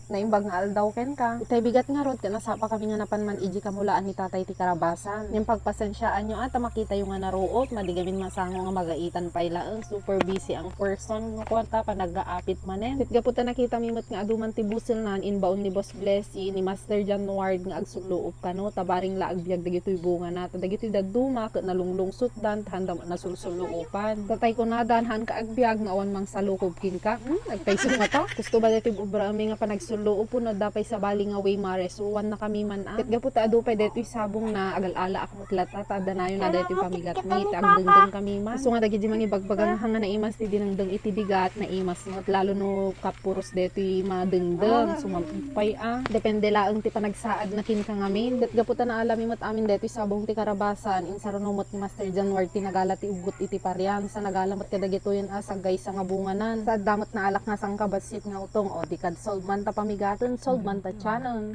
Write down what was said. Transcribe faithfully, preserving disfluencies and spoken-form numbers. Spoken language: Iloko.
naimbag nga aldaw kenka. Itay bigat ngarud ket nasapa kami nga napan man idi kamulaan ni Tatay ti karabasan. Ngem pagpasensiaanyo a ta makitayo nga naruot, madi gamin masango nga magaitan pay laeng. Super busy ang person, no kuan ta, panaggaapit manen. Ket gapu ta nakitami met nga adu man ti buselnan, imbaon ni Boss Blessy, ni Master John Ward nga agsulluop kano, ta bareng la agbiag dagitoy bungana, ta dagitoy dadduma ket nalunglungsotdan, ta haanda met nasulsulluopan. Tatay kunadan, haanka agbiag nga awan mangsalukob kenka. Hmm, agpayso ngata. Gusto ba daytoy obra mi nga panagsulluop wenno adda pay sabali nga way maresuan na kami man a. Ket gapu ta adu pay daytoy sabongna, agal-alaak met latta, ta adda nayon a daytoy pamigatmi, ta agdengdeng kami man. Isu nga dagiti mangibagbaga nga naimas ti dinengdeng iti bigat, naimas met lalo no kapuros daytoy madengdeng, sumam-, pay a. Depende laeng ti panagsaadna kenka ngamin. Ket gapu ta naalami met amin daytoy sabong ti karabasan, insaruno met ni Master John Ward ti nagala ti uggot iti parian, sa nagala met kadagitoyen a saggaysa nga bunganan. Sa adda met naalak nga sangkabassit nga utong, o di kad solve man ta pamigaten, solve man ta tianen.